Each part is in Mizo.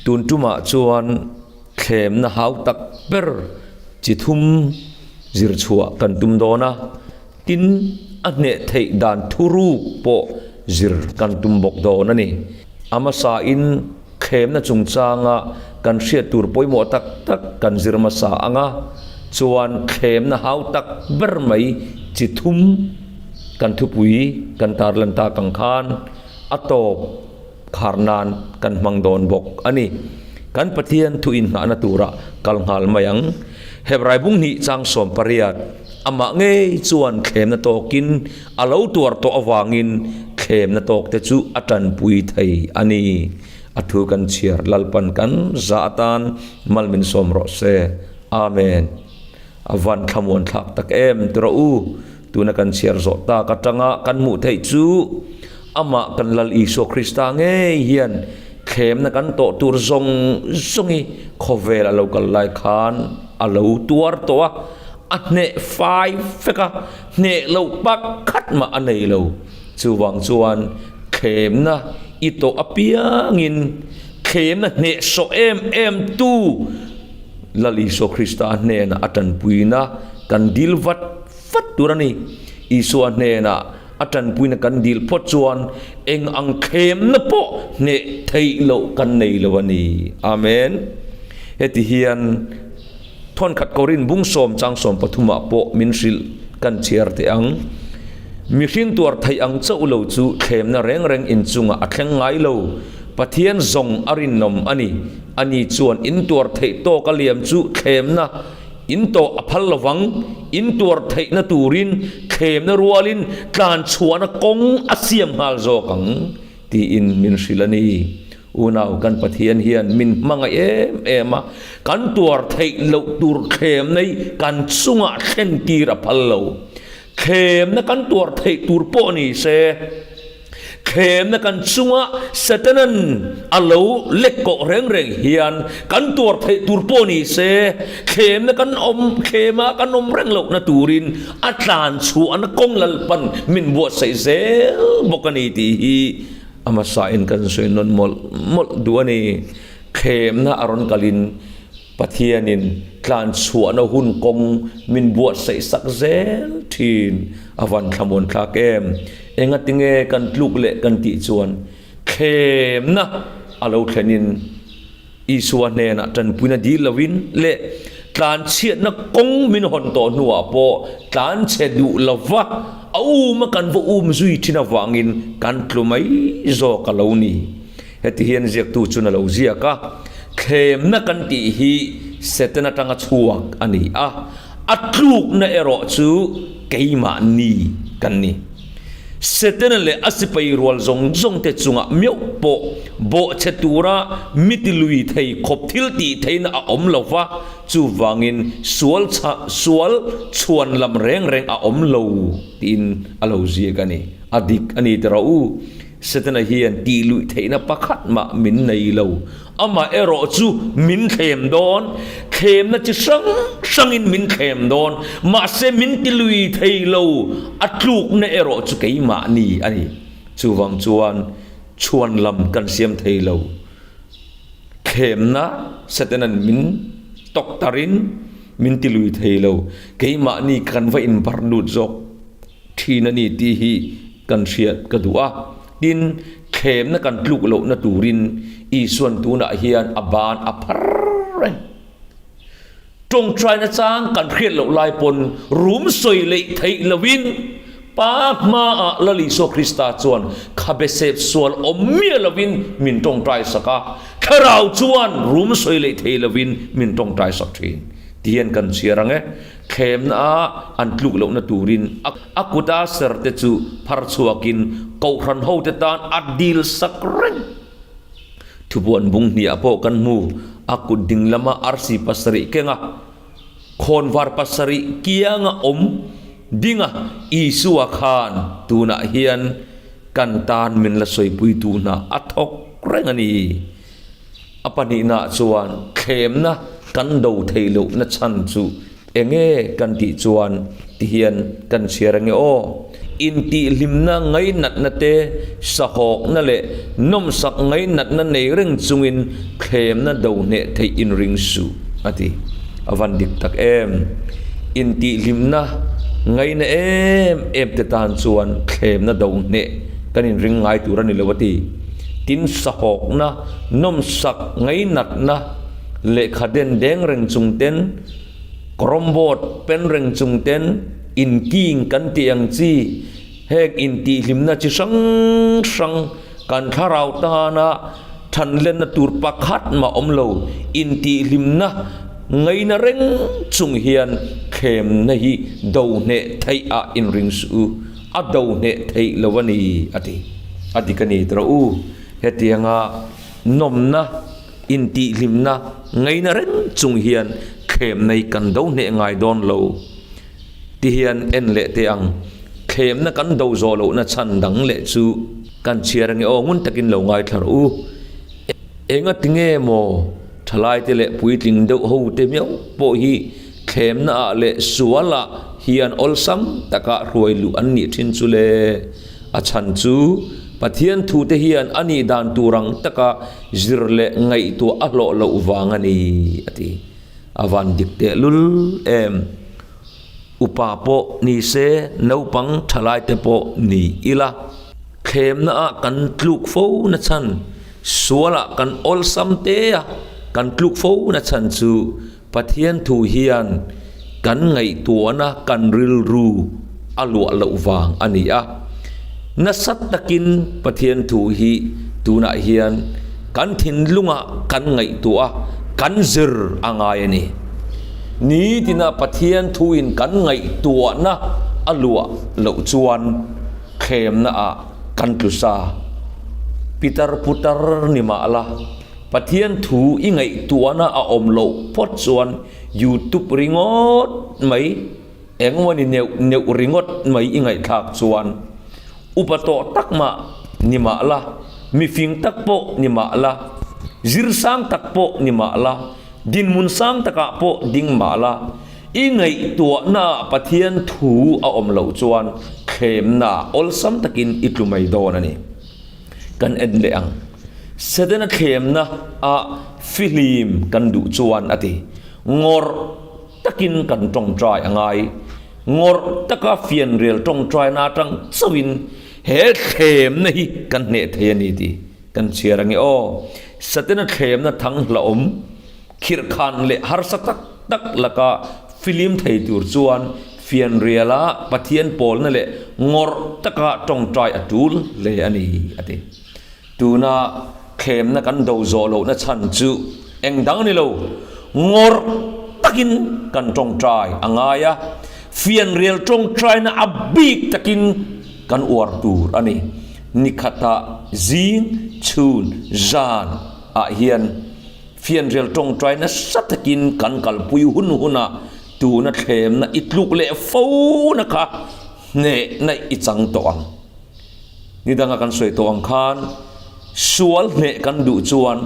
Tun tumah chuan thlemna hau tak ber chi thum zir chhuah kan tum dawn a, tin a hneh theih dan thuruk pawh zir kan tum bawk dawn a ni. A hmasain thlemna chungchanga kan hriat tur pawimawh tak tak kan zir hmasa ang a, chuan thlemna hau tak ber mai chi thum kan thupui kan tarlan tak ang khan a tawp khar nan kan hmang dawn bawk a ni. Kan Pathian thu inhnahna tura kal nghal mai ang. Hebrai bung hnih chang 18, Amah ngei chuan thlemna tawkin a lo tuar tawh avangin thlemna tawkte chu a tanpui thei a ni. A thu kan chhiar Lalpan kan za atan mal min sawm rawh se. Amen. A van thlamuan thlak tak em ti rawh u. Tuna kan chhiar zawh tak atanga kan hmuh theih chu amah kan Lal Isua Krista ngei hian thlemna kan tawh tur zawng zawngi khawvel a lo kal lai khan a lo tuar tawh a, a hneh fai vek a, hneh loh pakhat mah a nei lo. Chuvang chuan thlemna i tawh apiangin thlemna hnehsawh em em tu Lal Isua Krista hnenah a tanpuina kan dil vat vat tur a ni. Isua hnenah a tanpuina kan dil phawt chuan eng ang thlemna pawh hneh theih loh kan nei lo a ni. Amen. Heti hian Thawnkhat Korin bung sawm chang 13 ah pawh min hrilh kan chhiar teh ang. Mihring tuar theih ang chauh lo chu thlemna reng reng inchungah a thleng ngai lo. Pathian zawng a rinawm a ni. Ani chuan in tuar theih tawk a liam chu thlemna in tawh a phal lovang, in tuar theihna turin thlemna rualin tlan chhuahna kawng a siam nghal zawk ang tiin min hrilh a ni. Unau kan Pathian hian min hmangaih em em a, kan tuar theih loh tur thlemna hi kan chungah thlen tir a phal lo. Thlemna kan tuar theih tur pawh ni se. Thlemna kan chunga Satanan a lo lek kawh reng reng hian kan tuar theih tur pawh ni se, thlemna kan awm thlema kan awm reng lohna turin a tlan chhuahna kawng Lalpan min buatsaih zel bawk a ni tih hi a hmasain kan sawi nawn mawlh mawlh duh a ni. Thlemna a rawn kalin Pathianin tlan chhuahna hun kawng min buatsaih sak zel thin a van thlamuan thlak em? Engatinge kan tluk leh kan tih chuan thlemna a lo thlenin Isua hnenah tanpuina dil lovin leh tlanchhiatna kawng min hawn tawh hnuah pawh tlanchhe duh lova a um a kan va um zui thin avangin kan tlu mai zawk a lo ni. Heti hian ziaktu chuan a lo ziak a, Thlemna kan tih hi Satan atanga chhuak a ni a, a tlukna erawh chu keimahni kan ni. Setana leh a sipai rual zawng zawng te chungah meuh pawh bawhchhe tura mi ti lui thei khawp thil tih theihna a awm lo va, chuvangin sual chha sual chhuan lam reng reng a awm lo tiin a lo ziak a ni. A dik a ni ti rawh u. Setana hian tih luih theihna pakhat mah min nei lo. Amah erawh chu min thlem dawn. Thlemna chi hrang hrangin min thlem dawn. Mahse min ti lui thei lo. A tlukna erawh chu keimahni a ni. Chuvang chuan chhuan lam kan siam thei lo. Thlemna Setana'n min tawk tarin min ti lui thei lo. Keimahni kan va inbarh lut zawk. Thin a ni tih hi kan hriat ka duh a. Tin, thlemna kan tluk lohna turin Isua'n tunah hian a ban a phar reng. Tawngtaina chang kan hriat loh lai pawn rum sawi leih theih loin Pa hmaah Lal Isua Krista chuan khabe sep sual awm miah loin min tawngtai sak a, Thlarau chuan rum sawi leih thei loin min tawngtai sak thin. Tihian kan chhiar ang e. Thlemna a an tluk lohna turin a kuta serte chu phar chhuakin kohhran hote tan a dil sak reng. Thubuan bung hniah pawh kan hmu, a kut ding lama arsi pasarih kenga khawnvar pasarih kianga awm dinga Isua khan tunah hian kan tan min la sawipuitu hna a thawk reng a ni. A pahnihnaah chuan thlemna kan do theih lohna chhan chu enge kan tih chuan tihian kan chhiar ange aw. Intihhlimna ngainatna te, sahawkna leh nawmsak ngainatna nei reng chungin thlemna do hneh theih inring suh, a ti. A van dik tak em! Intihhlimna ngaina em em te tan chuan thlemna do hneh kan inring ngai tur a ni lo, a ti. Tin, sahawkna, nawmsak ngainatna lehkha den deng reng chung ten, Kawrawmbawt pen reng chung ten inking kan tih ang chi, heng intihhlimna chi hrang hrang kan thlarau tana thanlenna tur pakhat mah awm lo, intihhlimna ngaina reng chung hian thlemna hi do hneh theih ah inring suh u, a do hneh theih lo a ni a ti. A dik a ni tawh u, hetianga nawmna. Intihhlimna ngaina reng chung hian thlemna hi kan do hneh ngai dawn lo ti hian en leh teh ang. Thlemna kan do zawh lohna chhan dang leh chu kan chhiar ange aw ngun takin lo ngaithla rawh u. Enga tinge maw thalaite leh puitling deuh ho te miau pawh hi thlemna ah leh sual ah hian awlsam taka hruai luh an nih thin chu le? A chhan chu Pathian thute hian a nih dan tur ang taka zir leh ngaihtuah a hlawh loh vang a ni, a ti. A van dik tehlul em? Upa pawh ni se, naupang thalaite pawh ni ila. Thlemnaah kan tluk fo na chhan, sualah kan awlsam te a, kan tluk fo na chhan chu Pathian thu hian kan ngaihtuahna kan rilru a luah loh vang a ni a. Nasa takin Pathian thu hi tunah hian kan thinlungah kan ngaihtuah a, kan zir a ngai a ni. Nitina Pathian thuin kan ngaihtuahna a luah loh chuan thlemnaah kan tlu sa. Pitar putar ni mah la. Pathian thu i ngaihtuahna a awm loh phawt chuan YouTube ringawt mai, engmawni neuh neuh ringawt mai i ngaihthlak chuan upa tawh tak mah ni mah la, mifing tak pawh ni mah la, zir sang tak pawh ni mah la, dinhmun sang takah pawh ding mah la, i ngaihtuahnaah Pathian thu a awm loh chuan thlemnaah awlsam takin i tlu mai dawn a ni. Kan en leh ang. Setana thlemna ah fihlim kan duh chuan a ti. Ngawrh takin kan tawngtai a ngai. Ngawrh taka fianrial tawngtaina atang chauhin he thlemna hi kan hneh thei a ni tih kan chhiar ange aw. Setana thlemna thang hlauhawm Khirhkhan leh harsa tak tak laka filim thei tur chuan fianriala Pathian pawlna leh ngawrh taka tawngtai a tul hle a ni, a ti. Tuna thlemna kan do zawh lohna chhan chu eng dang a ni lo, ngawrh takin kan tawngtai a ngai a, fianrial tawngtaina a bik takin kan uar tur a ni. Nikhatah zing, chhun, zan ah hian. Fianrial tawngtai nasa takin kan kalpui hun hunah tuna thlemna i tluk leh fo na kha hnehna i chang tawh ang. Ni danga kan sawi tawh ang khan sual hneh kan duh chuan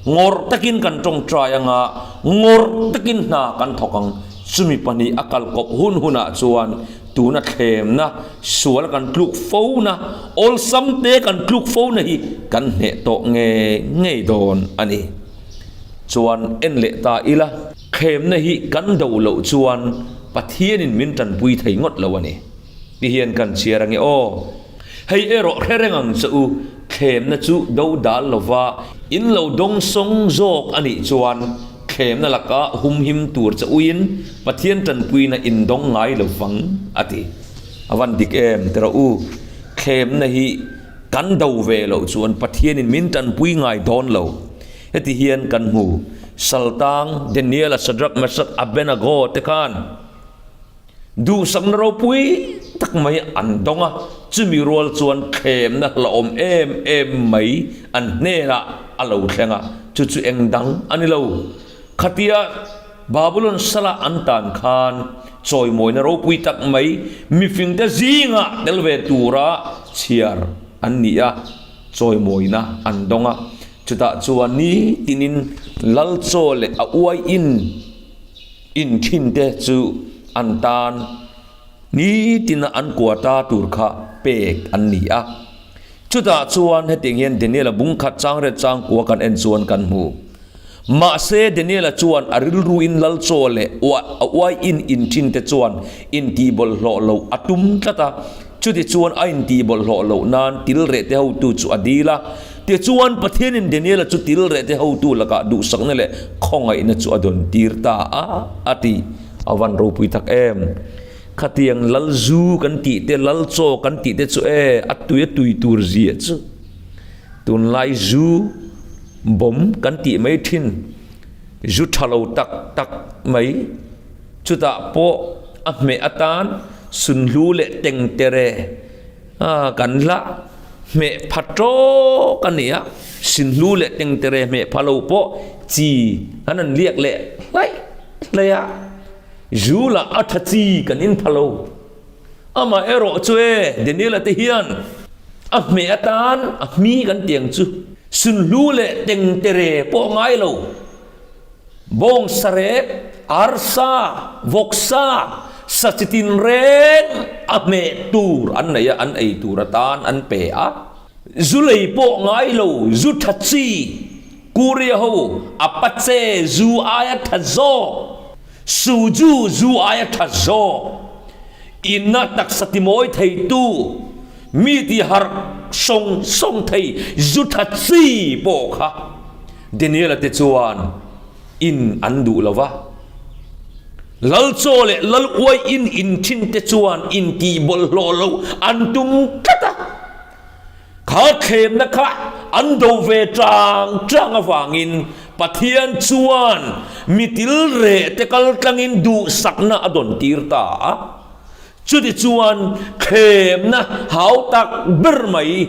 ngawrh takin kan tawngtai anga ngawrh takin hna kan thawk ang. Chumi pahnih a kalkawp hun hunah chuan tuna thlemna sual kan tluk fo na, awlsam te kan tluk fo na hi kan hneh tawh ngei ngei dawn a ni. Chuan en leh ta ila, thlemna hi kan do loh chuan Pathianin min tanpui thei ngawt lo a ni. Ti hian kan chhiar ange aw. Hei erawh hre reng ang che u, thlemna chu do dal lova in lo dawng sawng zawk a nih chuan thlemna laka humhim tur che uiin Pathian tanpuina in dawng ngai lo vang, a ti. A van dik em ti rawh u, thlemna hi kan do ve loh chuan Pathianin min tanpui ngai dawn lo. Heti hian kan hmu, Saltang, Daniela, Shadrach, Meshach, Abednego te khan, Duhsakna ropui tak mai an dawng a, chumi rual chuan thlemna hlauhawm em em mai an hnenah a lo thleng a, chu chu eng dang a ni lo. Khatia Babulon sala an tan khan chawimawina ropui tak mai mifingte zingah tel ve tura chhiar an ni a, chawimawina an dawng a, chutah chuan nitinin lal chaw leh a uaiin, Inthin te chu an tan Nitina an quota tur kha pek an ni a. Chutah chuan hetiang hian Daniel-a bung khat chang ret chang kua kan en chuan kan hmu. Mahse Daniel-a chuan a rilruin lal chaw leh a uaiin in thin te chuan intihbawlhhlawh loh a tum tlat a. Chutichuan a intihbawlhhlawh loh nan til reh te hotu chu a dil a. Tichuan Pathianin Daniel-a chu til reh te hotu lakah duhsakna leh khawngaihna chu a dawn tir ta a, a ti. A van ropui tak em! Khatiang lal zu kan tih te, lal chaw kan tih te chu e, a tui a tui tur zia chu. Tunlai zu bawm kan tih mai thin, zu tha lo tak tak mai, chutah pawh a hmeh atan sunhlu leh tengtere kan la hmeh pha tawk a ni a, sunhlu leh tengtere hmeh pha lo pawh chi an han liak leh hlaih hlaih a. Zu lah a tha chi kan in pha lo. Amah erawh chu e, Daniel-a te hian a hmeh atan a hmi kan tiang chu sunhlu leh tengtere pawh ngai lo. Bawngsa rek, arsa, vawksa, sa chi tinreng a hmeh tur an nei a, an ei tur atan an pe a. Zu lei pawh ngai lo, zu tha chi Korea ho Apache zu aia tha zawk, Suju zu aia tha zawk, inna taksa timawi theitu, mi ti harh sawng sawng thei zu tha chi pawh kha Daniel-a te chuan in an duh lo va. Lal chaw leh lal uai in in thin te chuan intih bawlhhlawh loh an tum tlat a. Kha thlemna kha an do ve tang tang avangin Pathian chuan mi til reh te kal tlangin duhsakna a dawn tir ta a. Chutichuan thlemna hau tak ber mai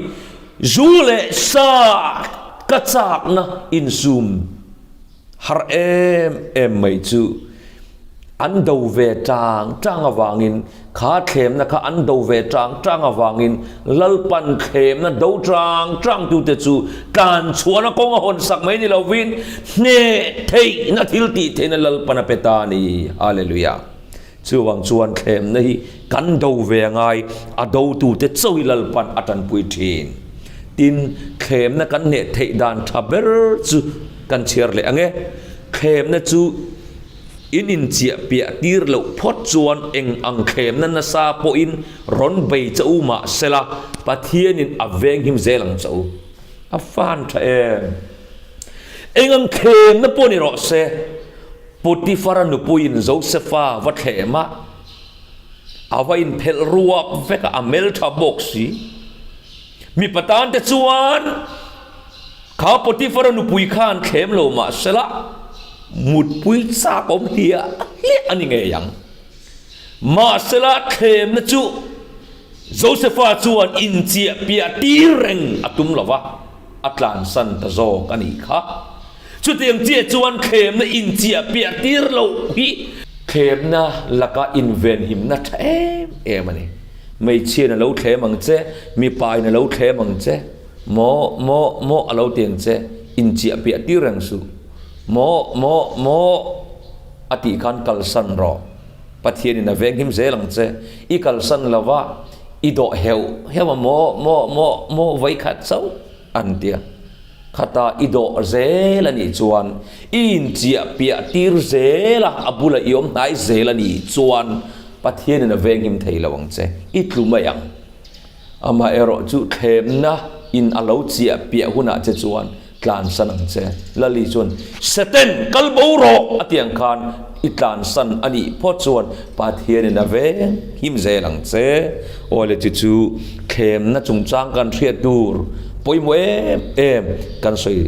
zu leh sa ka chakna insum Har em em mai chu an do ve tang tang avangin, kha thlemna kha an do ve tang tang avangin Lalpan thlemna do tang tang tute chu tlan chhuahna kawng a hawn sak mai ni lovin hneh theihna thil tih theihna Lalpan a pe ta a ni. Hallelujah. Chuvang chuan thlemna hi kan do ve a ngai, a dotute chauh hi Lalpan a tanpui thin. Tin, thlemna kan hneh theih dan tha ber chu kan chhiar leh ang e. Thlemna chu in inchiah piah tir loh phawt chuan eng ang thlemna nasa pawhin rawn bei che u mah sela, Pathianin a venghim zel ang che u. A fan tha em? Eng ang thlemna pawh ni rawh se. Potifara nupuiin Josefa va thlem a, a va inphelh ruak vek a, a hmeltha bawk si. Mipa tan te chuan kha Potifara nupui khan thlem lo mah sela, mutpui chak awm hliah hliah a ni ngei ang. Mahsela thlemna chu Josefa chuan inchiah piah tir reng a tum lo va, a tlansan ta zawk a nih kha. Chutiang chiah chuan thlemna inchiah piah tir loh hi thlemna laka invenhimna tha em em a ni. Hmeichhiain a lo thlem ang che, mipain a lo thlem ang che, maw, maw, maw a lo ti ang che, inchiah piah tir reng suh. Maw, maw, maw a tih khan kalsan rawh. Pathianin a venghim zel ang che. I kalsan lova i dawh heuh heuh a maw, maw, maw, maw vawikhat chauh an ti a. Khata i dawh zel a nih chuan, i inchiah piah tir zel a, a bula i awm hnai zel a nih chuan Pathianin a venghim thei lo ang che, i tlu mai ang. Amaherawh chu thlemna in a lo chiah piah hunah che chuan tlansan ang che. Lali chuan, Satan, kal bo rawh! a ti ang khan i tlansan a nih phawt chuan Pathianin a venghim zel ang che. Awle chu chu thlemna chungchang kan hriat tur pawimawh em em kan sawi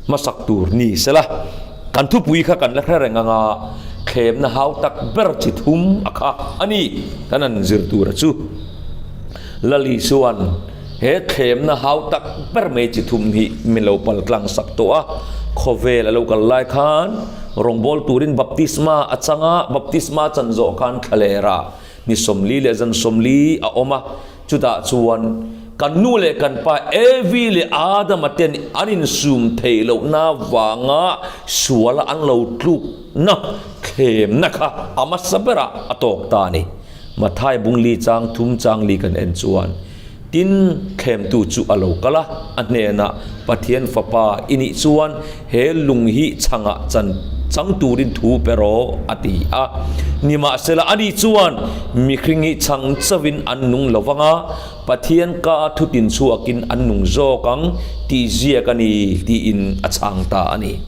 hmasak tur ni sela, kan thupui kha kan la hre reng anga thlemna hau tak ber chi thum a kha a ni kan han zir tura chu. Lali chuan he thlemna hau tak ber mai chi thum hi min lo pal tlang sak tawh a, khawvel a lo kal lai khan rawngbawl turin baptisma a chang a, baptisma chan zawh khan thlalera ni 40 leh zan 40 a awm a, chutah chuan kan nu leh kan pa Evi leh Adama ten an insum theih lohna vanga suala an lo tlukna thlemna kha a hmasa berah a tawk ta a ni. Mathai bungli chang thum chang li kan en chuan, Tin, thlemtu chu a lo kal a, a hnenah, Pathian Fapa i nih chuan he lung hi chhangah chan chang turin thu pe rawh, a ti a. Nimahsela, ani chuan, Mihring hi chhang chauhin an nung lo vang a, Pathian ka thutin chhuakin an nung zawk ang tih ziak a ni, tiin a chhang ta a ni.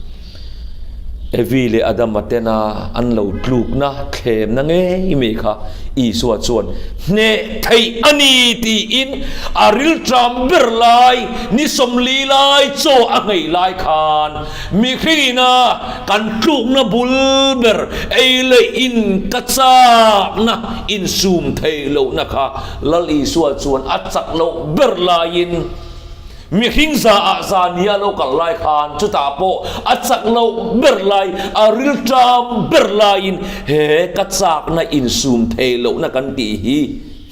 Evi leh Adama tena an lo tlukna thlemna ngei mai kha Isua chuan hneh theih a ni tiin a rilṭam ber lai, ni 40 lai chaw a ngei lai khan mihringina kan tlukna bul ber ei leh in ka chakna insum theih lohna kha Lal Isua chuan a chak loh ber laiin Mihring za ah za nia lo kal lai khan chutah pawh a chak loh ber lai, a rilṭam ber laiin he ka chakna insum thei lohna kan tih hi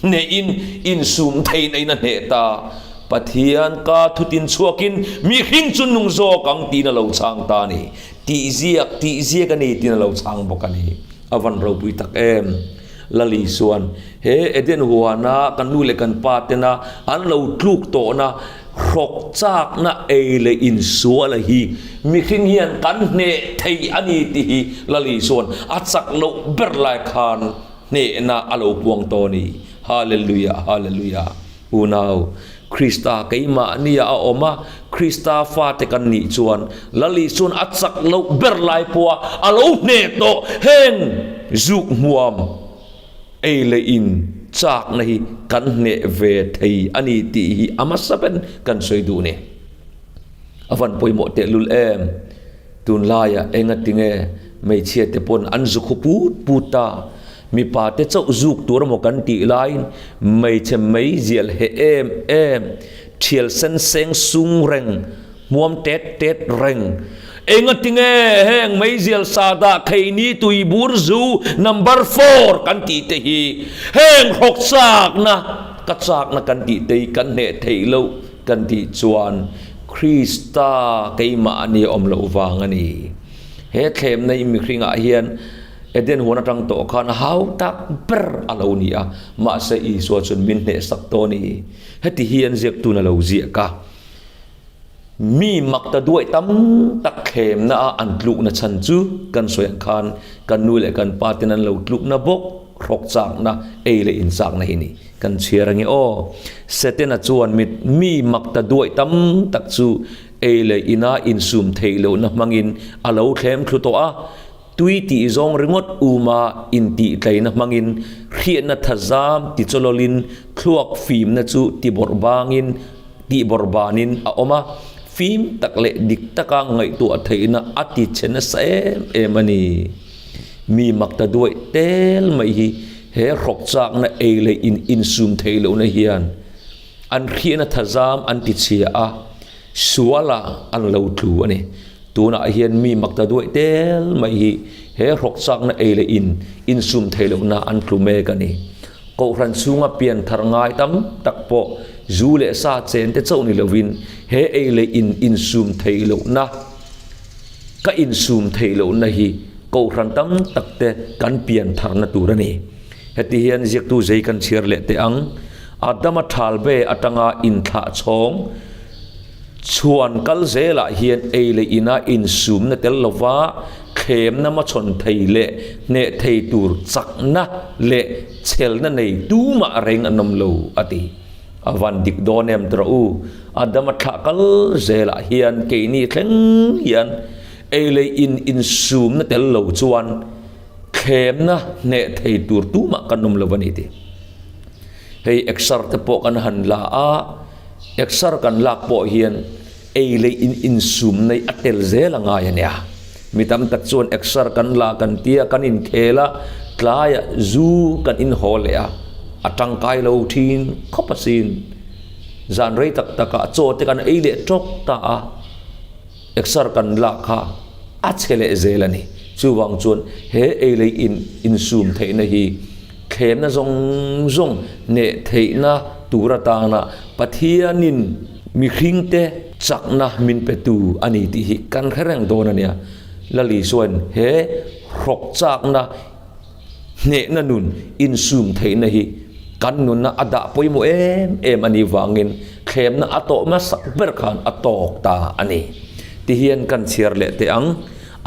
hnehin insum theihna in a hneh ta. Pathian ka thutin chhuakin mihring chu nung zawk ang tiin a lo chhang ta a ni. Tih ziak, tih ziak a ni tiin a lo chhang bawk a ni. A van ropui tak em! Lali chuan, He Eden huana kan nu leh kan pa tena an lo tluk tawhna hrawk chakna ei leh insuala hi mihring hian kan hneh thei a ni tih hi Lali chuan a chak loh ber lai khan hnehna a lo puang tawh a ni. Hallelujah, Hallelujah. Unau, Krista keimahnia a awm a, Krista fate kan nih chuan Lali chuan a chak loh ber lai pawha a lo hneh tawh heng zuk hmuam ei leh in chakna hi kan hneh ve thei a ni tih hi a hmasa ber kan sawi duh ni. A van pawimawh tehlul em? Tunlaiah engatinge hmeichhia te pawn an zu khu put put ta? Mipa te chauh zuk tur emaw kan tih laiin hmeichhe meizial heh em em, thial sen seng sung reng, hmuam tet tet reng. Engatinge heng meizial sa dah kheini tuibur zu number four kan tih te hi heng hrawk chakna ka chakna kan tih te hi kan hneh theih loh kan tih chuan Krista keimahni awm loh vang a ni. He thlemna i mihringah hian Eden huan atang tawh khan a hau tak ber a lo ni a, mahse Isua chuan min hnehsak tawh a ni. Heti hian ziaktun a lo ziak a, Mi mak ta duai tam tak thlemna a an tlukna chhan chu kan sawi ang khan kan nu leh kan pa ten an lo tlukna bawk hrawk chakna ei leh inchakna hi ni. Kan chhiar ange aw. Setena chuan mit mi mak ta duai tam tak chu ei leh ina insum theih lohna hmangin a lo thlem thlu tawh a, tui tih zawng ringawt uma intihtleina hmangin hriatna thazam ti chawlawlin thluak fimna chu ti bawrh bangin tih bawrh banin a awm a, fim tak leh dik taka ngaihtuah theihna a ti che nasa em em a ni. Mi mak ta duaih tel mai hi he hrawk chakna ei leh in insum theih lohna hian an hriatna thazam an ti chhia a, sualah an lo tlu a ni. Tunah hian mi mak ta duaih tel mai hi he hrawk chakna ei leh in insum theih lohna an tlu mek a ni. Kohhran chhunga pian thar ngai tam tak pawh zu leh sa chen te chauh ni lovin he ei leh in insum theih lohna Ka insum theih lohna hi kohhran tam tak te kan pian tharna tur a ni. Heti hian ziaktu zei kan chhiar leh teh ang. Adama thalbe atanga inthlah chhawng chhuan kal zelah hian ei leh ina insumna tel lova thlemna hmachhawn thei leh hneh thei tur chakna leh chhelna nei tumah reng an awm lo, a ti. A van dik dawn em tawh u, Adama thlah kal zelah hian keini thleng hian ei leh in insumna tel lo chuan thlemna hneh thei tur tumah kan awm lo a ni tih. Hei exer te pawh kan han la a, exer kan lak pawh hian ei leh in insum nei a tel zel a ngai a nia. Mi tam tak chuan exer kan la kan tia kan inkhel a, tlaiah zu kan inhaw leh a, a tangkai lo thin khawp asin. Zan rei tak takah chaw te kan ei leh tawk ta a, exer kan lak kha a che leh zel a ni. Chuvang chuan he ei leh in insum theihna hi thlemna zawng zawng hneh theihna tur atana Pathianin mihringte chakna min petu a ni tih hi kan hre reng dawn a nia. Lali chuan he hrawk chakna. Hnehna nun insum theihna hi kan nunna a dah pawimawh em em a nih vangin thlemna a tawh hmasak ber khan a tawk ta a ni. Tihian kan chhiar leh teh ang.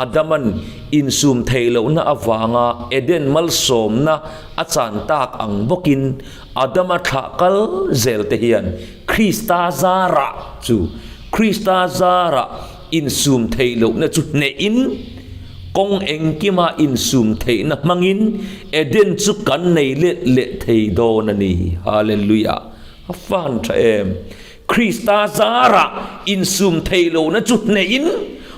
Adaman insum theih lohna avanga Eden malsawmna a chan tak ang bawkin Adama thlah kal zel te hian Krista zarah chu Krista zarah insum theih lohna chu hnehin kawng engkima insum theihna hmangin Eden chu kan nei let leh thei dawn a ni. Hallelujah! A fan tha em! Krista zarah insum theih lohna chu hnehin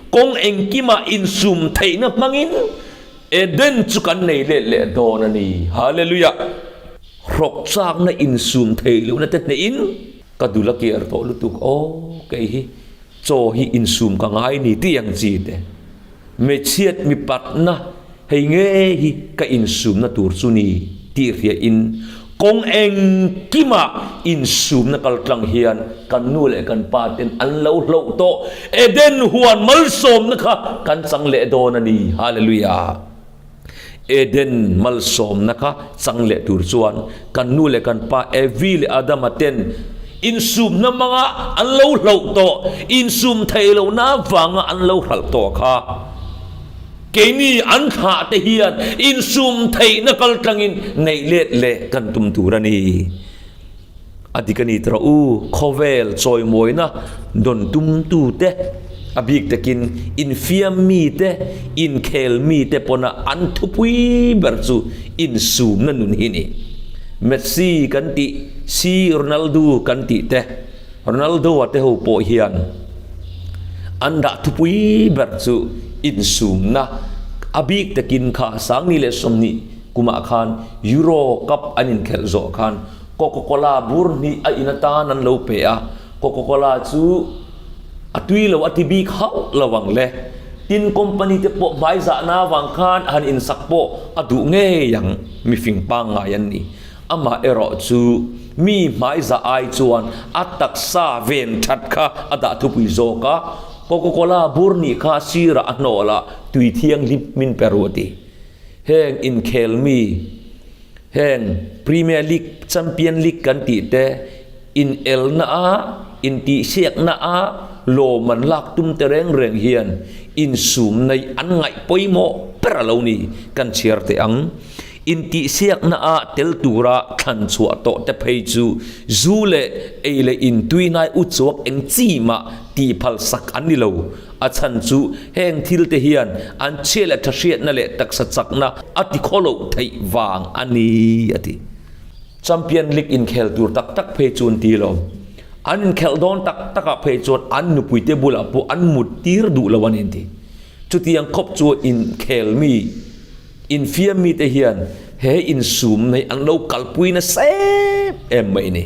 kawng engkima insum theihna hmangin Eden chu kan nei let leh dawn a ni. Hallelujah! Hrawk chakna insum theih lohna te hnehin ka dul a kiar tawh lutuk aw kei hi chaw hi insum ka ngai ni tih ang chi te hmeichhiat mipatna hei ngei hi ka insumna tur chu ni tih hriain kawng engkima insumna kal tlang hian kan nu leh kan pa ten an lo hloh tawh Eden huan malsawmna kha kan chang leh dawn a ni. Hallelujah! Eden malsawmna kha chang leh tur chuan kan nu leh kan pa Evi leh Adama ten insumna hmanga an lo hloh tawh, insum theih lohna avanga an lo hralh tawh kha keini an thlah te hian insum theihna kal tlangin neih let leh kan tum tur a ni. A dik a ni tawh u, khawvel chawimawina dawn tumtute, a bik takin infiam mite, inkhel mite pawna an thupui ber chu insumna nun hi ni. Messi kan tih si Ronaldo kan tih te, Ronaldo-a te ho pawh hian an dah thupui ber chu insumna, a bik takin kha Sangni leh 20 kumah khan Euro Cup an inkhelh zawh khan Coca-Cola bur hnih a in atan an lo pe a, Coca-Cola chu a tui lo a ti bik hauh lo ang le. Tin, company te pawh hmaizahna avang khan han insak pawh a duh ngei ang, mifing pangngai an ni. Amah erawh chu mi hmaizah ai chuan a taksa ven that kha a dah thupui zawk a, Coca-Cola bur hnih kha sirah a hnawh lah tui thianghlim min pe ru a ti. Heng inkhel mi. Heng Premier League, Champion League kan tih te inelna a, intihsiakna a lawm an lak tum te reng reng hian insum nei an ngaih pawimawh ber a lo ni kan chhiar teh ang. Intihsiakna a tel tura thlan chhuah tawh te phei chu zu leh ei leh intuinai uchuak eng chi mah tih phal sak an ni lo. A chhan chu heng thil te hian an chhia leh tha hriatna leh taksa chakna a ti khaw loh theih vang a ni, a ti. Champion League inkhel tur tak tak phei chu an ti lo. An inkhelh dawn tak takah phei chuan an nupuite bulah pawh an mut tir duh lo a ni an ti. Chutiang khawp chu inkhel mi, infiam mite hian he insum nei an lo kalpui nasa em em mai a ni.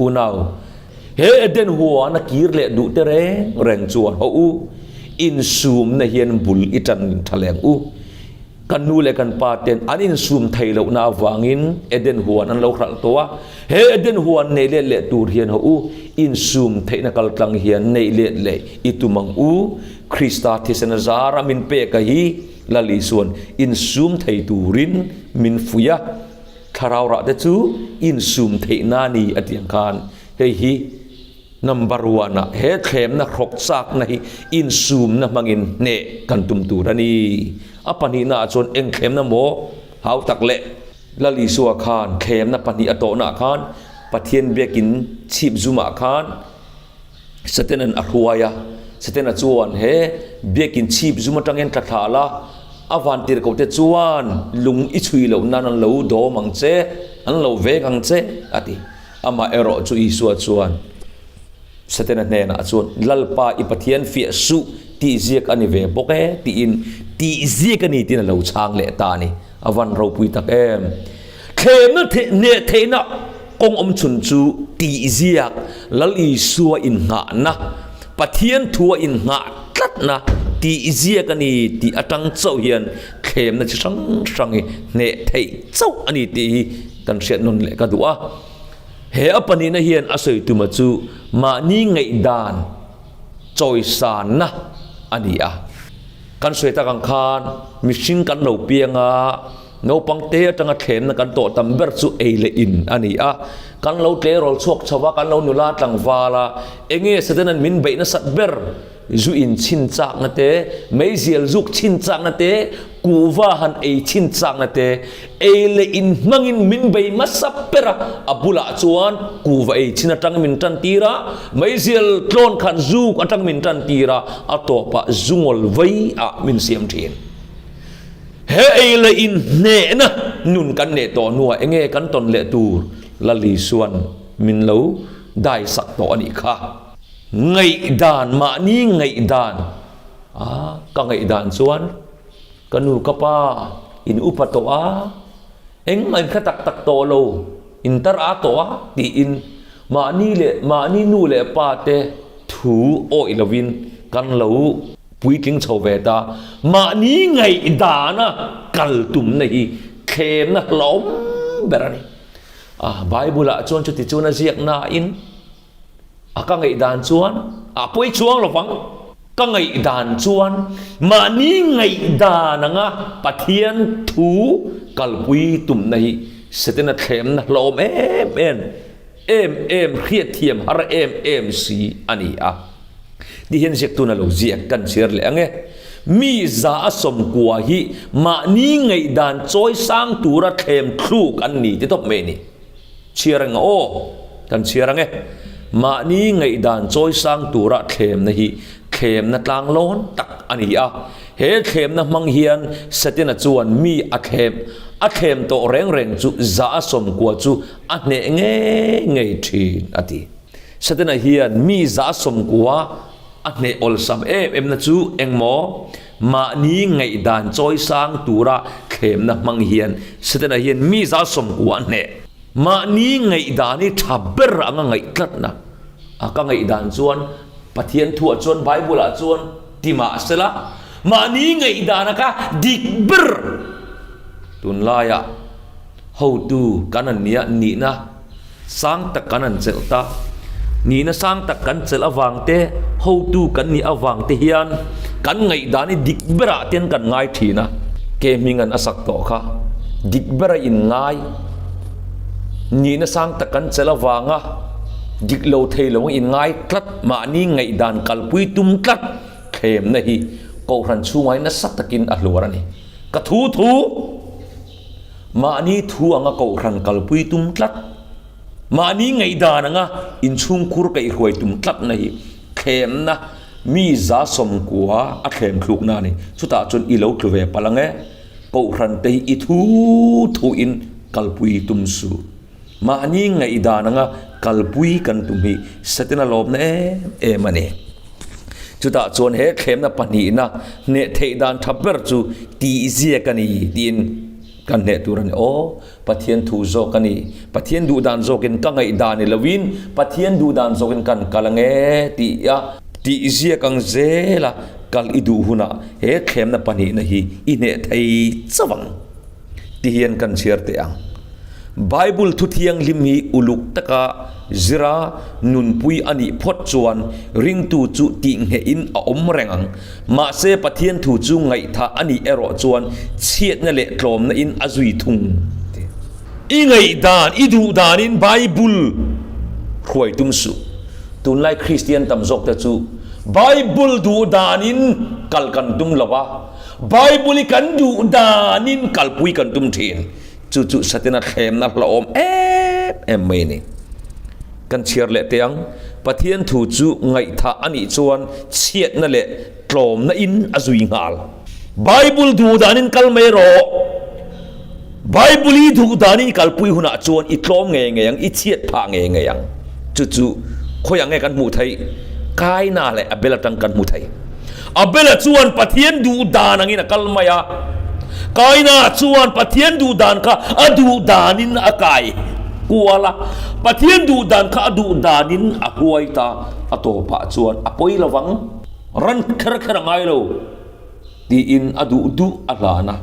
Unau. He Eden huan a kir leh duh te reng reng chuan haw u, insumna hian bul i tan tha leng u. Kan nu leh kan pa ten an insum theih lohna avangin Eden huan an lo hralh tawh a, he Eden huan nei let leh tur hian haw u, insum theihna kaltlang hian neih let leh i tum ang u. Krista thisen a zara min pek a hi Lal Isuan insum thei turin min fuih a. Thlarau rah te chu insum theih na ni a tih ang khan hei hi number one ah he thlemna hrawk chakna hi insumna hmangin hneh kan tum tur a ni. A pahnihna ah chuan eng thlemna maw hau tak leh Lal Isua khan thlemna pahnih a tawhna ah khan Pathian biakin chhip zum ah khan Satanan a hruai a, Satana chuan he biakin chhip zum atangin tla thla la, a vantir ko te chuan lung i chhui loh nan an lo dawm ang che, an lo veng ang che, a ti. Amah erawh chu Isua chuan Satana hnenah chuan, Lalpa i Pathian fiah suh tih ziak a ni ve bawk e, tiin tih ziak a ni tiin a lo chhang leh ta a ni. A van ropui tak em! Thlemna hneh theihna kawng awm chhun chu tihziak Lal Isua innghahna, Pathian thua innghah tlatna tihziak a ni tih atang chauh hian thlemna chi hrang hrang hi hneh theih chauh a ni tih hi kan hriat nawn leh ka duh a. He a pahnihna hian a sawi tuma chu mahni ngaihdan chawisanna a ni a. Kan sawi tak ang khan mihring kan lo piang a. Naupang te atanga thlemna kan tawh tam ber chu ei leh in a ni a. Kan lo tleirawl chhuak chho a, kan lo nula tlangval a, enge Satanan min beih nasat ber? Zu in chhin chakna te, meizial zuk chhin chakna te, kuhva han ei chhin chakna te, ei leh in hmangin min bei hmasa ber a, a bulah chuan kuhva ei chhin atang min tan tir a, meizial tlawn khan zuk atang min tan tir a, a tawpah zu ngawl vei ah min siam thin. He ei leh in hnehna nun kan neih tawh hnuah enge kan tawn leh tur Lalisuan min lo daisak tawh a nih kha. Ngaihdan, mahni ngaihdan a, ka ngaihdan chuan ka nu ka pa in upa tawh a, engmah in hre tak tak tawh lo, in tar a tawh a tiin mahni leh mahni nu leh pa te thu awih lovin kan lo puitling chho ve ta. Mahni ngaihdana kal tumna hi thlemna hlauhawm ber a ni. A, Bible ah chuan chuti chuan a ziak nain, A ka ngaihdan chuan a pawi chuang lo vang. Ka ngaihdan chuan mahni ngaihdan anga Pathian thu kalpui tumna hi Setana thlemna hlawm em em, em em hriatthiam har em em si a ni a. Ti hian ziaktuna lo ziak kan chhiar leh ang e. Mi za a sawmkua hi mahni ngaihdan chawi sang tura thlem thluk an ni ti tawp mai a ni. Chhiar ang aw, kan chhiar ang e. Mahni ngaihdan chawi sang tura thlemna hi thlemna tlang lawn tak a ni a. He thlemna hmang hian Setana chuan mi a thlem a thlem tawh reng reng chu za a sawmkua chu a hneh ngei ngei thin a ti. Setana hian mi za a sawmkua A hneh awlsam em emna chu engmaw? Mahni ngaihdan chawi sang tura thlemna hmang hian Setana hian mi zal sawmkua a hneh. Mahni ngaihdan hi tha ber anga ngaih tlatna. A ka ngaihdan chuan Pathian thuah chuan Bible ah chuan ti mah sela, mahni ngaihdana ka dik ber tunlaiah hotu kan an nia nihna Sang tak kan an chelh ta. Nihna sang tak kan chelh avang te, hotu kan nih avang te hian kan ngaihdan hi dik berah ten kan ngai thin a. Ke hming an a sak tawh kha dik bera in ngai. Nihna sang tak kan chelh avanga dik lo thei lo in ngai tlat, mahni ngaihdan kalpui tum tlat thlemna hi Kohhran chhungah hi nasa takin a hluar a ni. Ka thu thu. Mahni thu anga kohhran kalpui tum tlat, mahni ngaihdan anga inchhungkhur kaihhruai tum tlatna hi thlemna mi za sawmkua a thlem thlukna a ni. Chutah chuan i lo tlu ve palh ang e, kohhran te hi i thu thuin kalpui tum suh. Mahni ngaihdan anga kalpui kan tum hi Setana lawmna em em a ni. Chutah chuan he thlemna pahnihna hneh theih dan tha ber chu tihziak a ni tiin kan hneh tur a ni. Aw, Pathian thu zawk a ni. Pathian duh dan zawkin ka ngaihdan ni loin Pathian duh dan zawkin kan kal ang e tih a tihziak ang zela kal i duh hunah he thlemna pahnihna hi i hneh thei chauh ang. Ti hian kan chhiar teh ang. Bible thu thianghlim hi uluk taka zira nunpui a nih phawt chuan ringtu chu tihnghehin a awm reng ang. Mahse Pathian thu chu ngaihthah a nih erawh chuan chhiatna leh tlawmna in a zui thung ti. I ngaihdan, i duhdanin Bible hruai tum suh. Tunlai Kristian tam zawkte chu Bible duhdanin kal kan tum lo a. Bible hi kan duh danin kalpui kan tum thin. Chu chu Satana thlemna hlauhawm em em mai a ni. Kan chhiar leh teh ang, Pathian thu chu ngaihthah a nih chuan chhiatna leh tlawmna in a zui nghal. Bible duh danin kal mai rawh. Bible i duh danin i kalpui hunah chuan i tlawm ngei ngei ang, i chhiat phah ngei ngei ang. Chu chu khawiah nge kan hmuh theih? Kaina leh Abel atang kan hmu thei. Abela chuan Pathian duh dan angin a kal mai a. Kaina chuan Pathian duh dan kha a duh danin a kai kual a. Pathian duh dan kha a duh danin a huai ta. A tawpah chuan a pawi lo vang. Ran kher kher a ngai lo tiin a duh duh a hlan a.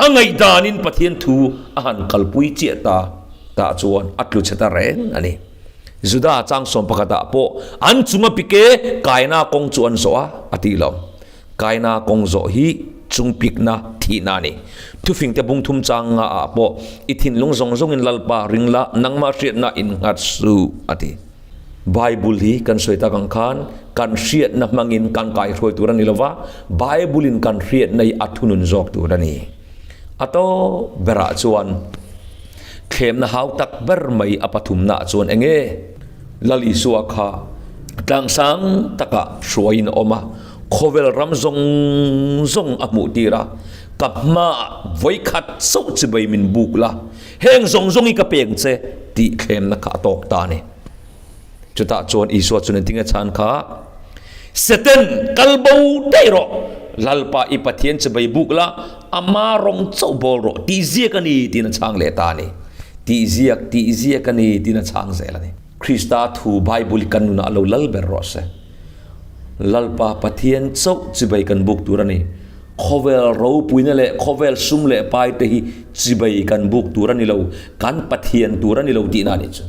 A ngaihdanin Pathian thu a han kalpui chiah ta tah chuan a tlu chhe ta reng a ni. Juda changsawm pakhatah pawh an chunga pike kaina kawng chu an zawh a, a tih lo. Kaina kawng zawh hi. chungpikna thihna a ni. Thufingte bung thum chang nga ah pawh i thinlung zawng zawngin Lalpa ring la, nangmah hriatna innghat suh, a ti. Bible hi kan sawi tak ang khan kan hriatna hmangin kan kaihruai tur a ni lova, Bible in kan hriatna hi a thunun zawk tur a ni. A tawp berah chuan thlemna hau tak ber mai a pathumna ah chuan enge Lal Isua kha tlangsang takah hruaiin a awm a, khawvel ram zawng zawng a hmuh tir a, ka hmaah vawikhat chauh chibai min buk la, Heng zawng zawng hi ka peng che tih thlemna kha a tawk ta a ni. Chutah chuan Isua chuan engtinge chhan kha, Satan, kal bo daih rawh, Lalpa i Pathian chibai buk la, ama rawng chauh bawl rawh tih ziak a ni tiin a chhang leh ta a ni. Tih ziak, tih ziak a ni tiin a chhang zel a ni. Krista thu Bible hi kan nunah a lo lal ber rawh se. Lalpa Pathian chauh chibai kan buk tur a ni. Khawvel ropuina leh khawvel sum leh pai te hi chibai kan buk tur a ni lo, kan Pathian tur a ni lo tihna a nih chu.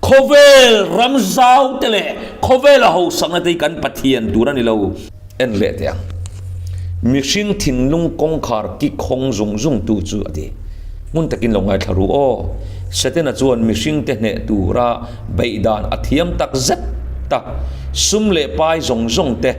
Khawvel ram zau te leh khawvel a hosakna te hi kan Pathian tur a ni lo. En leh teh ang. Mihring thinlung kawngkhar kik hawng zung zung tu chu a ti. Hmun takin lo ngaithla ru aw. Setana chuan mihring te hneh tura beih dan a thiam tak zet ta. Sum leh pai zawng zawng te,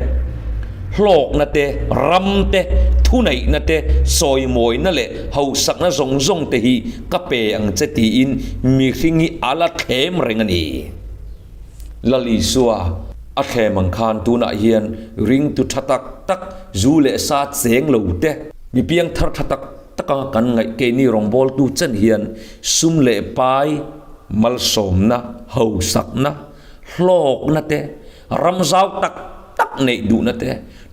hlawkna te, ram te, thuneihna te, sawimawina leh hausakna zawng zawng te hi ka pe ang che tiin mihring hi a la thlem reng a ni. Lal Isua a thlem ang khan tunah hian ringtu tha tak tak, zu leh sa cheng lo te, mi piangthar tha tak taka kan ngaih keini rawngbawltu chen hian sum leh pai, malsawmna, hausakna, hlawkna te, ram zau tak tak neih duhna te,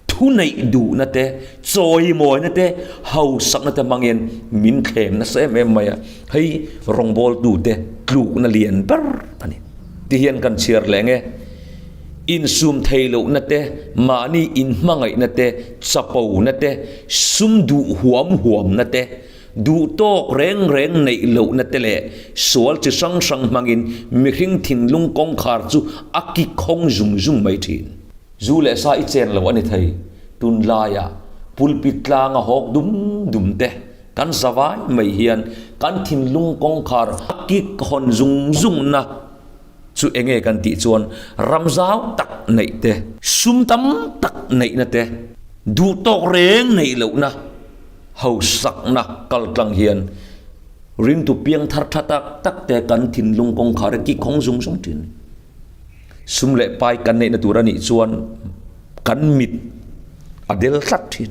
thu neih duhna te, chawimawina te, hausakna te hmangin min thlem nasa em em mai a, hei rawngbawltute tlukna lian ber a ni. Tihian kan chhiar leh nge, insum thei lohna te, mahni inhmangaihna te, chapona te, sum duh huam huamna te, Duh tawk reng reng neih lohna te leh sual chi hrang hrang hmangin mihring thinlung kawngkhar chu a kik hawng zung zung mai thin. Zu leh sa i chen lo a ni thei. Tunlaiah pulpit tlanga hawk dum dum te kan zavai mai hian kan thinlung kawngkhar a kik hawn zung zungna chu enge kan tih chuan ram zau tak neih te, sum tam tak neihna te, duh tawk reng neih lohna, Hausakna kaltlang hian ringtu piangthar tha tak tak te kan thinlung kawngkhar a kik hawng zung zung thin. Sum leh pai kan neihna tur a nih chuan kan mit a del tlat thin.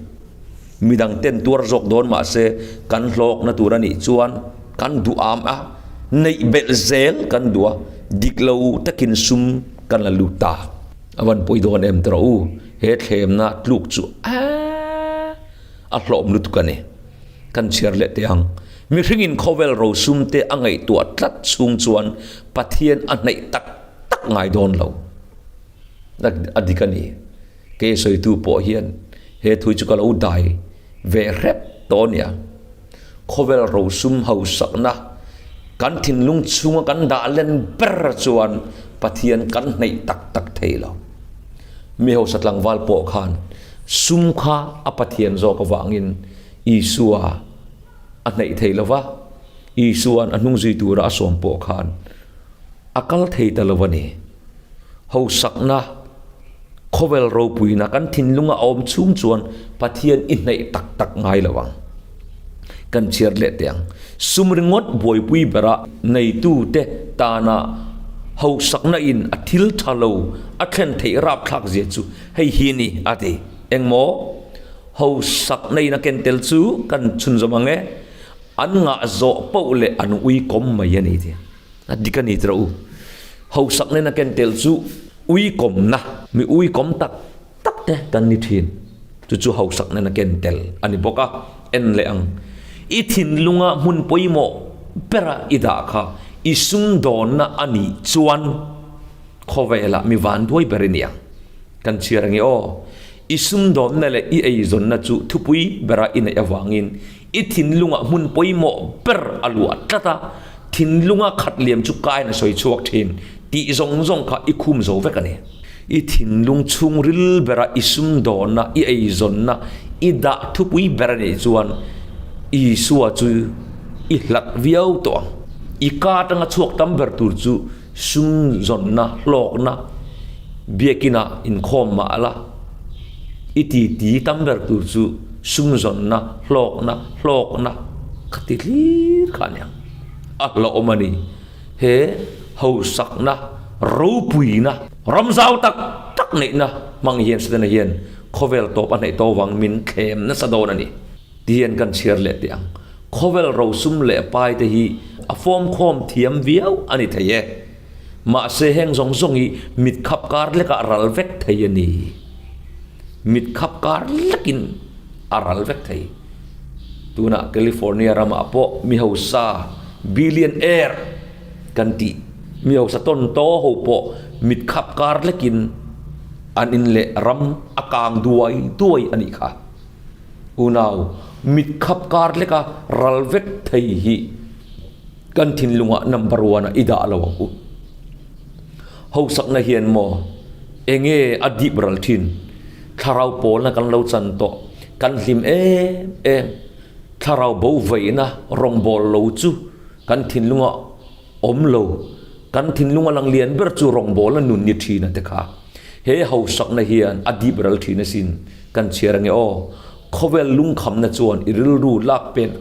Midang ten tuar zawk dawn mah se kan hlawkna tur a nih chuan kan duh am a, neih belh zel kan duh a, dik lo takin sum kan la lut ta. A van pawi dawn em tawh u, he thlemna tluk chu aaa. A hlawm lutuk a ni. Kan chhiar leh teh ang. Mihringin khawvel rosum te a ngaihtuah tlat chhung chuan Pathian a hnaih tak tak ngai dawn lo. A dik a ni. Kei sawitu pawh hian he thui chu ka lo dai ve hrep tawh a nia. Khawvel rosum hausakna kan thinlung chhunga kan dah len ber chuan Pathian kan hnaih tak tak thei lo. Mi hausa tlangval pawh khan Sum kha a Pathian zawk avangin Isua a hnaih thei lo va, Isua'n a hnung zui tura a sawm pawh khan a kal thei ta lo a ni. Hausakna, khawvel ropuina kan thinlunga a awm chhung chuan Pathian i hnaih tak tak ngai lo ang. Kan chhiar leh teh ang. Sum ringawt buaipui bera neitute tana hausakna in a thil tha lo a thlen theih rapthlak zia chu Hei hi ni a ti. Engmaw? Hausak neiin a ken tel chu kan chhunzawm ang e. An ngah zawh poh leh an ui kawm mai a ni ti. A dik a ni tira u. Hausak neiin a ken tel chu ui kawmna, mi ui kawm tak tak te kan ni thin. Chu chu hausak neiin a ken tel a ni bawk a. En leh ang. I thinlunga hmun pawimawh bera i dah kha i sumdawnna a nih chuan Khawvelah mi vanduai ber i ni ang. Kan chhiar ange aw. I sumdawnna leh i eizawnna chu thupui bera i neih avangin i thinlungah hmun pawimawh ber a luah tlat a, thinlunga khat liam chu kain a sawi chhuak thin tih zawng zawng kha i khum zo vek a ni. I thinlung chhungril bera i sumdawnna, i eizawnna, i dah thupui ber a nih chuan Isua chu i hlat viau tawh ang. I ka atanga chhuak tam ber tur chu sumzawnna, hlawkna, biakinah inkhawm mah la, i titi tam ber tur chu sumzawnna, hlawkna, hlawkna kha ti hlir kha a ni ang. A hlauhawm a ni. He hausakna, ropuina, ram zau tak tak neihna hmang hian Setana hian khawvel tawp a hnaih tawh vang min thlem nasa dawn a ni ti hian kan chhiar leh teh ang. Khawvel rosum leh pai te hi a fawmkhawm thiam viau a ni thei e. Mahse heng zawng zawng hi mit khap kar lekah ral vek thei a ni. Mit khap kar lekin a ral vek thei. Tunah California ramah pawh mi hausa billionaire kan tih mi hausa tawn taw ho pawh mit khap kar lekin an in leh ram a kang duai duai a nih kha. Unau, mit khap kar leka ral vek thei hi kan thinlungah number one ah i dah lo ang u. Hausakna hian maw enge a dip ral thin? Thlarau pawlna kan lo chan tawh, kan hlim em em. Thlarau bo veihna rawngbâwl lo chu kan thinlunga awm lo, kan thinlunga lang lian ber chu rawngbâwlna nun ni thin a ti kha. He hausakna hian a dip ral thin asin kan chhiar ange aw. Khawvel lungkhamna chuan i rilru lak pen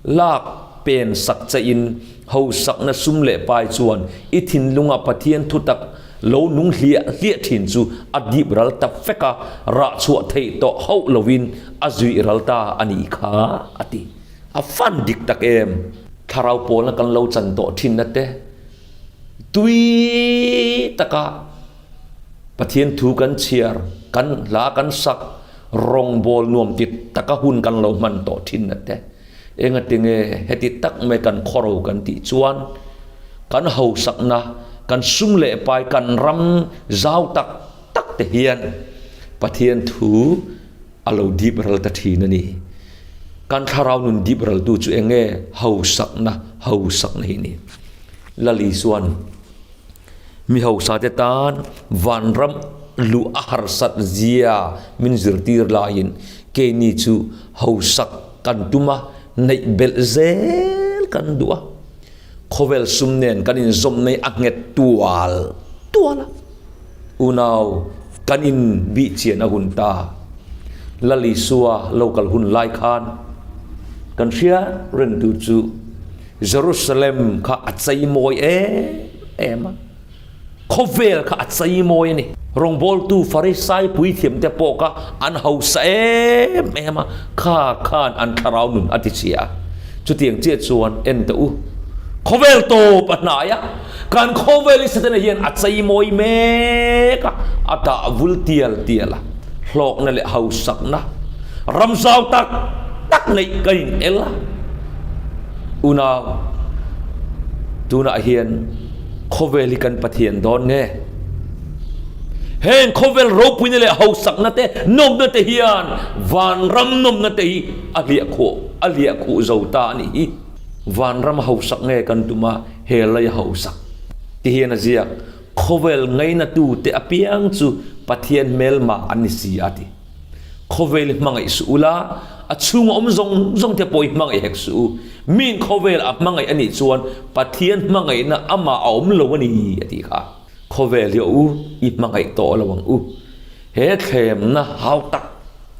Lak pen sak chaihin hausakna sum leh pai chuan i thinlunga Pathian thutak lo nung hliah hliah thin chu a dip ral ta fek a, rah chhuah theih tawh hauh lovin a zuih ral ta a nih kha, a ti. A fan dik tak em? Thlarau pawlna kan lo chan tawh thinna te tui taka Pathian thu kan chhiar, kan hla kan sak, rawngbâwl nuam ti taka hun kan lo hman tawh thin a te. Engatinge heti tak mai kan khawro kan tih chuan kan hausakna, kan sum leh pai, kan ram zau tak tak te hian Pathian thu a lo dip ral ta thin a ni. Kan thlarau nun dip raltu chu enge hausakna, hausakna hi a ni. Lal Isua'n. Mi hausate tan vanram luh a harsat zia min zirtir laiin keini chu hausak kan tum a, neih belh zel kan duh a. Khawvel sum nen kan inzawm nei a nghet tual tual a. Unau kan inbihchian a hun ta. Lal Isua lo kal hun lai khan kan hriat reng tur chu Jerusalem kha a chei mawi em em a, khawvel kha a chei mawi a ni. Rawngbawltu Farisai puithiamte pawh kha an hausa em em a, kha khan an thlarau nun a ti chhia a. Chutiang chiah chuan en teh u, khawvel tawp a hnai a, kan khawvel hi Setana hian a chei mawi mek a, a dah vul tial tial a, hlawkna leh hausakna ramzau tak tak neih kan in el a. Unau, tunah hian khawvel hi kan Pathian dawn nge? Heng khawvel ropuina leh hausakna te, nawmna te hian vanram nawmna te hi a hliahkhuh a hliahkhuh zo ta a nih hi. Vanram hausak nge kan tum a, he lei hausak ti hian a ziak. Khawvel ngainatute apiang chu Pathian hmelmah an ni si a ti. Khawvel i hmangaih suh ula, a chhunga awm zawng zawng te pawh i hmangaih hek suh u. Miin khawvel a hmangaih a nih chuan Pathian hmangaihna amah a awm lo a ni, a ti kha. Khawvel hi a u, i hmangaih tawh lo ang u. He thlemna hau tak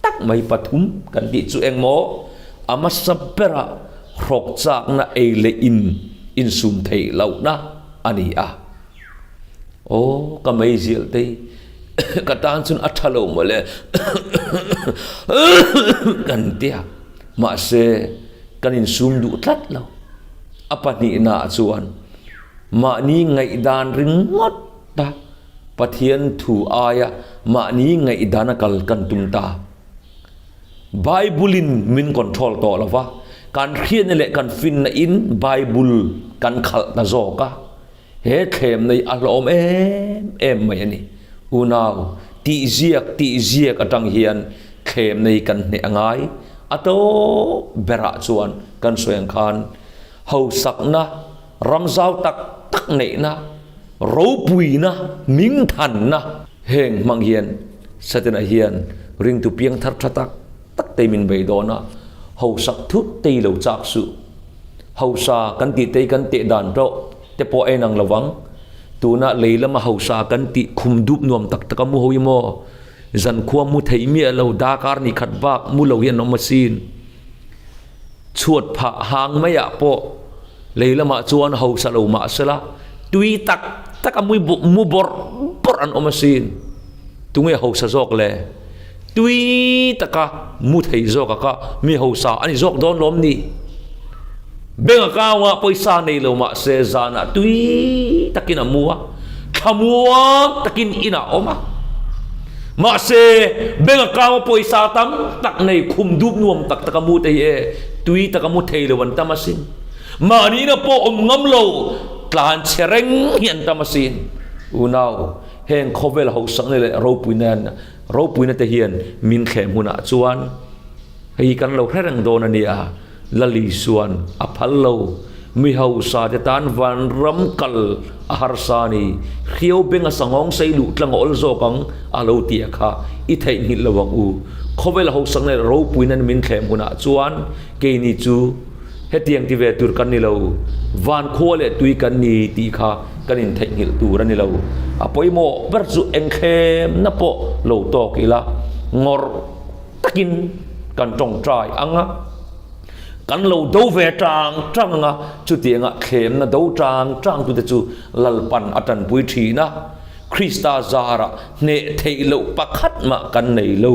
tak mai pathum kan tih chu engmaw? A hmasa berah hrawk chakna ei leh in insum theih lohna a ni a. Aw ka meizial te hi ka tan chuan a tha lo mawle kan tia mahse kan insum duh tlat lo a pahnihna ah chuan mahni ngaihdan ringawt a Pathian thu aia mahni ngaihdan a kal kan tum ta. Bible in min control tawh lo va, kan hriatna leh kan finna in Bible kan khalh ta zawk a. He thlemna hi a hlawm em em mai a ni. Unau, tih ziak tih ziak atang hian thlemna hi kan hneh a ngai. A tawp berah chuan kan sawi ang khan hausakna, ramzau tak tak neihna, ropuina, mingthanna. Heng hmang hian Satana hian ringtu piangthar tha tak tak te min bei dawn a, hausak thut te i lo chak suh. Hausa kan tih te hi kan teh dan tawh te pawh a inang lo vang. Tuna lei lama hausa kan tih khum dup nuam tak tak a mu ho hi maw? Zankhua mu theih miah lo dakar ni khat bak mu lo hi an awm asin. Chhuat phah hang maiah pawh lei lamah chuan hausa lo mah sela tui tak tak a mui mu bawrh bawrh an awm asin. Tunge hausa zawk le? Tui taka mu thei zawk a kha mi hausa a ni zawk dawn lawm ni? Bank account ah pawisa nei lo mah se zanah tui takin a mu a, thlamuang takin inah a awm a. Mahse, bank account a pawisa tam tak nei khum dup nuam tak taka mu te hi e tui taka mu thei lo an tam asin. Mahni na pawh awm ngam lo tlan chhe reng hi an tam asin. Unau, heng khawvel hausakna leh ropuina ropuina te hian min thleh hmunah chuan hei kan lo hre reng dawn a nia. Lali chuan a phal lo. Mi hausa te tan vanram kal a harsa a ni. Hriau benga sangawng sei luh tlang a awl zawk ang a lo ti a kha i theihnghilh lo ang u. Khawvel hausakna leh ropuina min thlem hunah chuan keini chu hetiang ti ve tur kan ni lo. Van khua leh tui kan ni tih kha kan intheihnghilh tur a ni lo. A pawimawh ber chu engthlemna pawh lo tawk ila ngawrh takin kan tawngtai ang a, kan lo do ve tang tang ang a, chutianga thlemna do tang tang tute chu Lalpan a tanpui thin a, Krista zarah hneh theih loh pakhat mah kan nei lo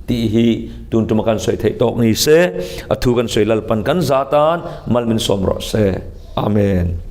tih hi tun tuma kan sawi theih tawk ni se, a thu kan sawi Lalpan kan za tan mal min sawm rawh se. Amen.